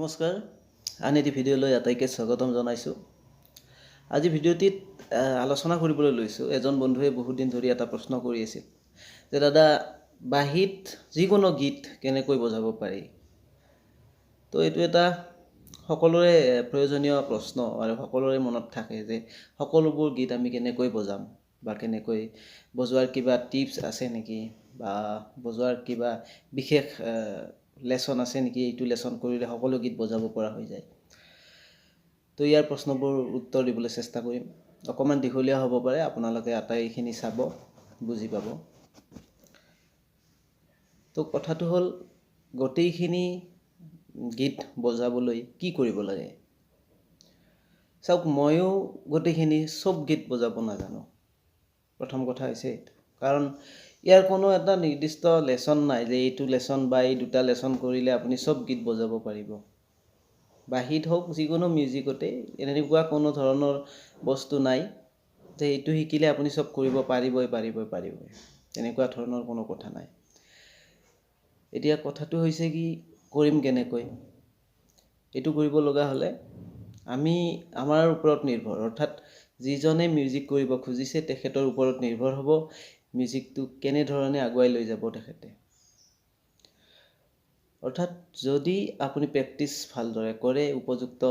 নমস্কাৰ, আন এটি ভিডিঅ'লৈ আটাইকে স্বাগতম জনাইছোঁ। আজি ভিডিঅ'টিত আলোচনা কৰিবলৈ লৈছোঁ, এজন বন্ধুৱে বহুত দিন ধৰি এটা প্ৰশ্ন কৰি আছিল যে দাদা, বাঁহীত যিকোনো গীত কেনেকৈ বজাব পাৰি? তো এইটো এটা সকলোৰে প্ৰয়োজনীয় প্ৰশ্ন আৰু সকলোৰে মনত থাকে যে সকলোবোৰ গীত আমি কেনেকৈ বজাম বা কেনেকৈ বজোৱাৰ কিবা টিপছ আছে নেকি বা বজোৱাৰ কিবা বিশেষ লেচন আছে নেকি, এইটো লেচন কৰিলে সকলো গীত বজাব পৰা হৈ যায়। তো ইয়াৰ প্ৰশ্নবোৰ উত্তৰ দিবলৈ চেষ্টা কৰিম। অকণমান দীঘলীয়া হ'ব পাৰে, আপোনালোকে আটাইখিনি চাব, বুজি পাব। তো কথাটো হ'ল, গোটেইখিনি গীত বজাবলৈ কি কৰিব লাগে? চাওক, ময়ো গোটেইখিনি চব গীত বজাব নাজানো। প্ৰথম কথা হৈছে এইটো, কাৰণ ইয়াৰ কোনো এটা নিৰ্দিষ্ট লেচন নাই যে এইটো লেচন বা এই দুটা লেচন কৰিলে আপুনি চব গীত বজাব পাৰিব। বাঁহীত হওক, যিকোনো মিউজিকতে এনেকুৱা কোনো ধৰণৰ বস্তু নাই যে এইটো শিকিলে আপুনি চব কৰিব পাৰিবই পাৰিবই পাৰিবই, তেনেকুৱা ধৰণৰ কোনো কথা নাই। এতিয়া কথাটো হৈছে কি কৰিম কেনেকৈ? এইটো কৰিব লগা হ'লে আমি আমাৰ ওপৰত নিৰ্ভৰ, অৰ্থাৎ যিজনে মিউজিক কৰিব খুজিছে তেখেতৰ ওপৰত নিৰ্ভৰ হ'ব মিউজিকটো কেনেধৰণে আগুৱাই লৈ যাব তেখেতে। অৰ্থাৎ যদি আপুনি প্ৰেক্টিচ ভালদৰে কৰে, উপযুক্ত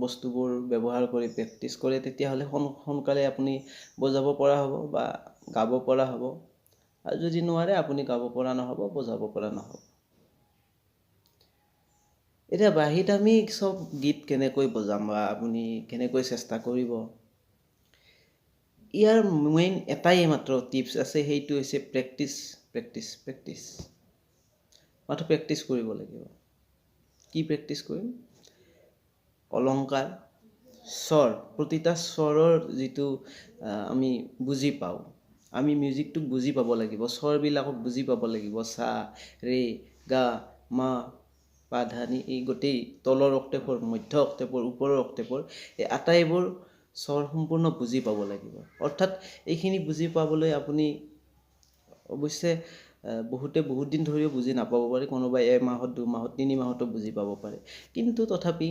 বস্তুবোৰ ব্যৱহাৰ কৰি প্ৰেক্টিচ কৰে, তেতিয়াহ'লে সোনকালে আপুনি বজাব পৰা হ'ব বা গাব পৰা হ'ব। আৰু যদি নোৱাৰে, আপুনি গাব পৰা নহ'ব, বজাব পৰা নহ'ব। এতিয়া বাঁহীত আমি চব গীত কেনেকৈ বজাম বা আপুনি কেনেকৈ চেষ্টা কৰিব? ইয়াৰ মেইন এটাই মাত্ৰ টিপছ আছে, সেইটো হৈছে প্ৰেক্টিচ, প্ৰেক্টিচ, প্ৰেক্টিচ। মাথো প্ৰেক্টিচ কৰিব লাগিব। কি প্ৰেক্টিচ কৰিম? অলংকাৰ, স্বৰ, প্ৰতিটা স্বৰৰ যিটো আমি বুজি পাওঁ, আমি মিউজিকটোক বুজি পাব লাগিব, স্বৰবিলাকক বুজি পাব লাগিব। সা, ৰে, গা, মা, পা, ধা, নি, এই গোটেই তলৰ অক্টেভৰ, মধ্য অক্টেভৰ, ওপৰৰ অক্টেভৰ, এই আটাইবোৰ স্বৰ সম্পূৰ্ণ বুজি পাব লাগিব। অৰ্থাৎ এইখিনি বুজি পাবলৈ আপুনি অৱশ্যে বহুতে বহুত দিন ধৰিও বুজি নাপাব পাৰে, কোনোবাই এমাহত, 2 মাহত, 3 মাহতো বুজি পাব পাৰে। কিন্তু তথাপি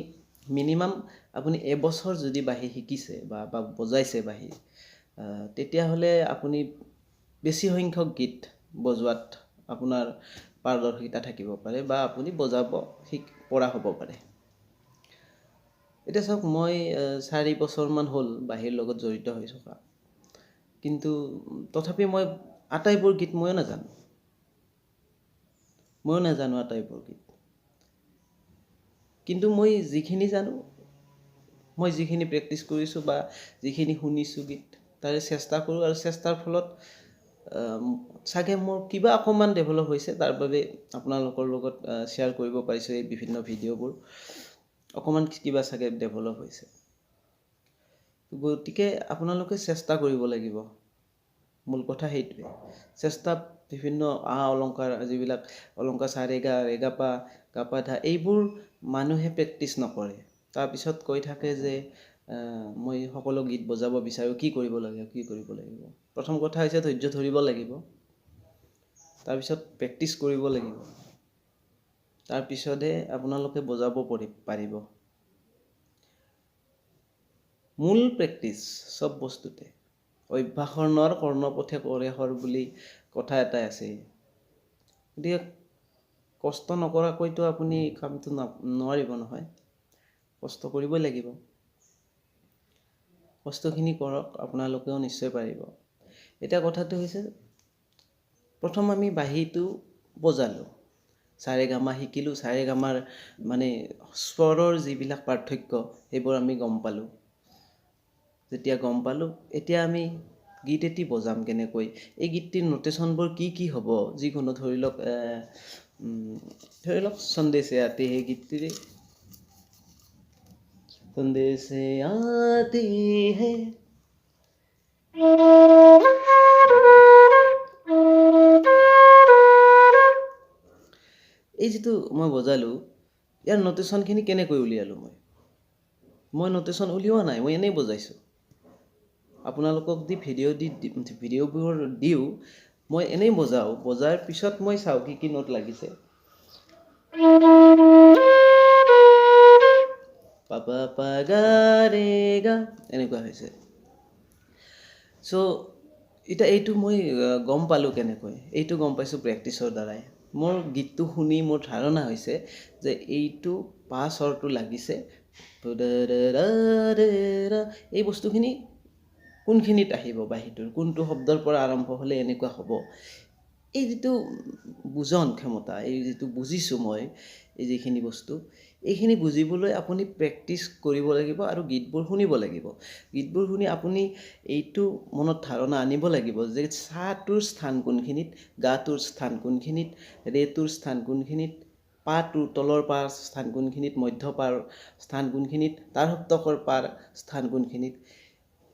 মিনিমাম আপুনি এবছৰ যদি বাঁহী শিকিছে বা বজাইছে বাঁহী, তেতিয়াহ'লে আপুনি বেছি সংখ্যক গীত বজোৱাত আপোনাৰ পাৰদৰ্শিতা থাকিব পাৰে বা আপুনি বজাব পৰা হ'ব পাৰে। এতিয়া চাওক, মই 4 বছৰমান হ'ল বাঁহীৰ লগত জড়িত হৈ থকা, কিন্তু তথাপি মই আটাইবোৰ গীত ময়ো নাজানো। ময়ো নাজানো আটাইবোৰ গীত। কিন্তু মই যিখিনি জানো, মই যিখিনি প্ৰেক্টিচ কৰিছোঁ বা যিখিনি শুনিছোঁ গীত, তাৰে চেষ্টা কৰোঁ আৰু চেষ্টাৰ ফলত চাগে মোৰ কিবা অকণমান ডেভেলপ হৈছে। তাৰ বাবে আপোনালোকৰ লগত শ্বেয়াৰ কৰিব পাৰিছোঁ এই বিভিন্ন ভিডিঅ'বোৰ। অকণমান কিবা চাগে ডেভেলপ হৈছে। গতিকে আপোনালোকে চেষ্টা কৰিব লাগিব, মূল কথা সেইটোৱে। চেষ্টা, বিভিন্ন আ অলংকাৰ, যিবিলাক অলংকাৰ সা ৰে গা, ৰে গা পা, গা পা ধা, এইবোৰ মানুহে প্ৰেক্টিচ নকৰে। তাৰপিছত কৈ থাকে যে মই সকলো গীত বজাব বিচাৰোঁ, কি কৰিব লাগিব, কি কৰিব লাগিব? প্ৰথম কথা হৈছে ধৈৰ্য ধৰিব লাগিব, তাৰপিছত প্ৰেক্টিচ কৰিব লাগিব, তাৰপিছতহে আপোনালোকে বজাব পাৰিব। মূল প্ৰেক্টিচ চব বস্তুতে। "অভ্যাসৰ নৰ কৰ্ণপথে কৰে শৰ" বুলি কথা এটাই আছে। গতিকে কষ্ট নকৰাকৈতো আপুনি কামটো নোৱাৰিব নহয়। কষ্ট কৰিবই লাগিব। কষ্টখিনি কৰক, আপোনালোকেও নিশ্চয় পাৰিব। এতিয়া কথাটো হৈছে, প্ৰথম আমি বাঁহীটো বজালোঁ, সা ৰে গা মা শিকিলোঁ। সা ৰে গা মাৰ মানে স্বৰৰ যিবিলাক পাৰ্থক্য, সেইবোৰ আমি গম পালোঁ। যেতিয়া গম পালোঁ, এতিয়া আমি গীত এটি বজাম কেনেকৈ? এই গীতটিৰ নটেশ্যনবোৰ কি কি হ'ব? যিকোনো ধৰি লওক "সন্দেশে আতে হে" গীতটিৰে, সন্দেশে আতে হে, এই যিটো মই বজালোঁ, ইয়াৰ নটেশ্যনখিনি কেনেকৈ উলিয়ালোঁ মই? মই নটেশ্যন উলিওৱা নাই, মই এনেই বজাইছোঁ। আপোনালোকক দি ভিডিঅ' দি ভিডিঅ'বোৰ দিওঁ, মই এনেই বজাওঁ। বজাৰ পিছত মই চাওঁ কি কি নোট লাগিছে। পা পা পা গা ৰে গা, এনেকুৱা হৈছে। চ' এতিয়া এইটো মই গম পালোঁ কেনেকৈ? এইটো গম পাইছোঁ প্ৰেক্টিছৰ দ্বাৰাই। মোৰ গীতটো শুনি মোৰ ধাৰণা হৈছে যে এইটো পা স্বৰটো লাগিছে, এই বস্তুখিনি কোনখিনিত আহিব, বাঁহীটোৰ কোনটো শব্দৰ পৰা আৰম্ভ হ'লে এনেকুৱা হ'ব। এই যিটো বুজন ক্ষমতা, এই যিটো বুজিছোঁ মই, এই যিখিনি বস্তু, এইখিনি বুজিবলৈ আপুনি প্ৰেক্টিচ কৰিব লাগিব আৰু গীতবোৰ শুনিব লাগিব। গীতবোৰ শুনি আপুনি এইটো মনত ধাৰণা আনিব লাগিব যে চাটোৰ স্থান কোনখিনিত, গাটোৰ স্থান কোনখিনিত, ৰেটোৰ স্থান কোনখিনিত, পাটোৰ তলৰ পাৰ স্থান কোনখিনিত, মধ্য পাৰ স্থান কোনখিনিত, তাৰ সপ্তকৰ পাৰ স্থান কোনখিনিত।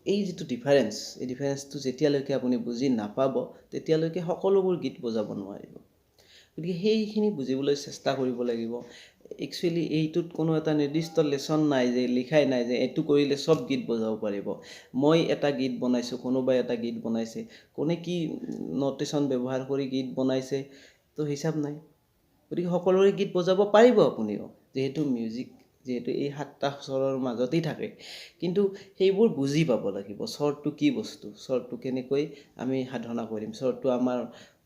এই যিটো ডিফাৰেঞ্চ, এই ডিফাৰেঞ্চটো যেতিয়ালৈকে আপুনি বুজি নাপাব তেতিয়ালৈকে সকলোবোৰ গীত বজাব নোৱাৰিব। গতিকে সেইখিনি বুজিবলৈ চেষ্টা কৰিব লাগিব। একচুৱেলি এইটোত কোনো এটা নিৰ্দিষ্ট লেচন নাই, যে লিখাই নাই যে এইটো কৰিলে চব গীত বজাব পাৰিব। মই এটা গীত বনাইছোঁ, কোনোবাই এটা গীত বনাইছে, কোনে কি নটেশ্যন ব্যৱহাৰ কৰি গীত বনাইছে তো হিচাপ নাই। গতিকে সকলোৰে গীত বজাব পাৰিব আপুনিও, যিহেতু মিউজিক যিহেতু এই সাতটা স্বৰৰ মাজতেই থাকে। কিন্তু সেইবোৰ বুজি পাব লাগিব, স্বৰটো কি বস্তু, স্বৰটো কেনেকৈ আমি সাধনা কৰিম, স্বৰটো আমাৰ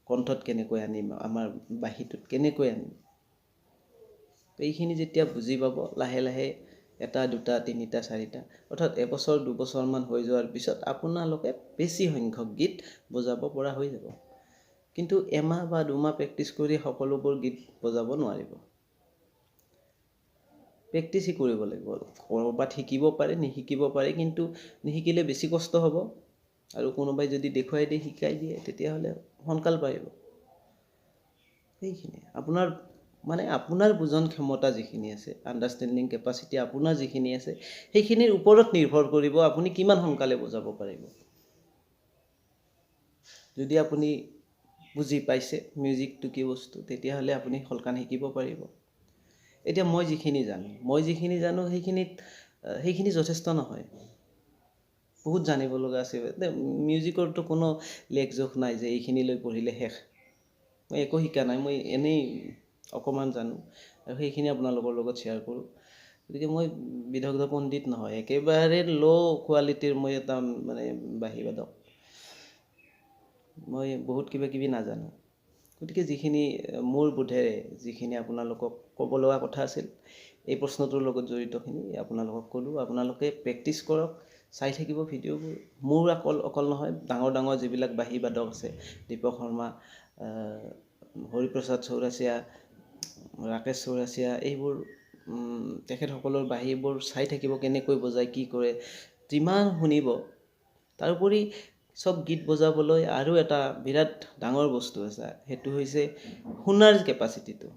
কণ্ঠত কেনেকৈ আনিম, আমাৰ বাঁহীটোত কেনেকৈ আনিম। এইখিনি যেতিয়া বুজি পাব লাহে লাহে এটা দুটা তিনিটা চাৰিটা, অৰ্থাৎ এবছৰ দুবছৰমান হৈ যোৱাৰ পিছত আপোনালোকে বেছি সংখ্যক গীত বজাব পৰা হৈ যাব। কিন্তু এমাহ বা দুমাহ প্ৰেক্টিচ কৰি সকলোবোৰ গীত বজাব নোৱাৰিব। প্ৰেক্টিচই কৰিব লাগিব। ক'ৰবাত শিকিব পাৰে, নিশিকিব পাৰে, কিন্তু নিশিকিলে বেছি কষ্ট হ'ব। আৰু কোনোবাই যদি দেখুৱাই দিয়ে, শিকাই দিয়ে, তেতিয়াহ'লে সোনকাল পাৰিব। সেইখিনিয়ে আপোনাৰ মানে আপোনাৰ বুজন ক্ষমতা যিখিনি আছে, আণ্ডাৰষ্টেণ্ডিং কেপাচিটি আপোনাৰ যিখিনি আছে, সেইখিনিৰ ওপৰত নিৰ্ভৰ কৰিব আপুনি কিমান সোনকালে বুজাব পাৰিব। যদি আপুনি বুজি পাইছে মিউজিকটো কি বস্তু, তেতিয়াহ'লে আপুনি সোনকালে শিকিব পাৰিব। এতিয়া মই যিখিনি জানো, সেইখিনিত সেইখিনি যথেষ্ট নহয়, বহুত জানিব লগা আছে। মিউজিকৰতো কোনো লেখ জোখ নাই যে এইখিনিলৈ পঢ়িলে শেষ। মই একো শিকা নাই, মই এনেই অকণমান জানো আৰু সেইখিনি আপোনালোকৰ লগত শ্বেয়াৰ কৰোঁ। গতিকে মই বিদগ্ধ পণ্ডিত নহয়, একেবাৰে ল' কোৱালিটিৰ মই এটা মানে বাঁহী বাদক। মই বহুত কিবা কিবি নাজানো। গতিকে যিখিনি মোৰ বোধেৰে যিখিনি আপোনালোকক ক'ব লগা কথা আছিল, এই প্ৰশ্নটোৰ লগত জড়িতখিনি আপোনালোকক ক'লোঁ। আপোনালোকে প্ৰেক্টিচ কৰক, চাই থাকিব ভিডিঅ'বোৰ। মোৰ অকল অকল নহয়, ডাঙৰ ডাঙৰ যিবিলাক বাঁহী বাদক আছে, দীপক শৰ্মা, হৰিপ্ৰসাদ চৌৰাছিয়া, ৰাকেশ চৌৰাছিয়া, এইবোৰ তেখেতসকলৰ বাঁহীবোৰ চাই থাকিব, কেনেকৈ বজায়, কি কৰে, যিমান শুনিব। তাৰোপৰি চব গীত বজাবলৈ আৰু এটা বিৰাট ডাঙৰ বস্তু আছে, সেইটো হৈছে শুনাৰ কেপাচিটিটো।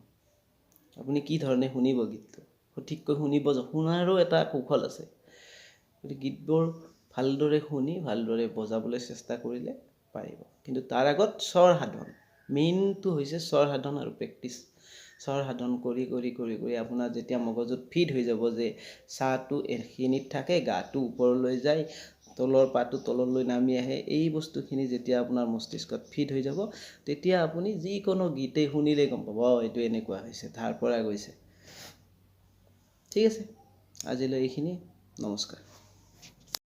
আপুনি কি ধৰণে শুনিব গীতটো, সঠিককৈ শুনিব, শুনাৰো এটা কৌশল আছে। গতিকে গীতবোৰ ভালদৰে শুনি ভালদৰে বজাবলৈ চেষ্টা কৰিলে পাৰিব। কিন্তু তাৰ আগত স্বৰ সাধন, মেইনটো হৈছে স্বৰ সাধন আৰু প্ৰেক্টিচ। স্বৰ সাধন কৰি কৰি কৰি কৰি আপোনাৰ যেতিয়া মগজুত ফিট হৈ যাব যে চাটো এইখিনিত থাকে, গাটো ওপৰলৈ যায়, তলৰ পাটো তললৈ নামি আহে, এই বস্তুখিনি যেতিয়া আপোনাৰ মস্তিষ্কত ফিট হৈ যাব, তেতিয়া আপুনি যিকোনো গীতেই শুনিলেই গম পাব, অ' এইটো এনেকুৱা হৈছে, তাৰ পৰা গৈছে। ঠিক আছে, আজিলৈ এইখিনি, নমস্কাৰ।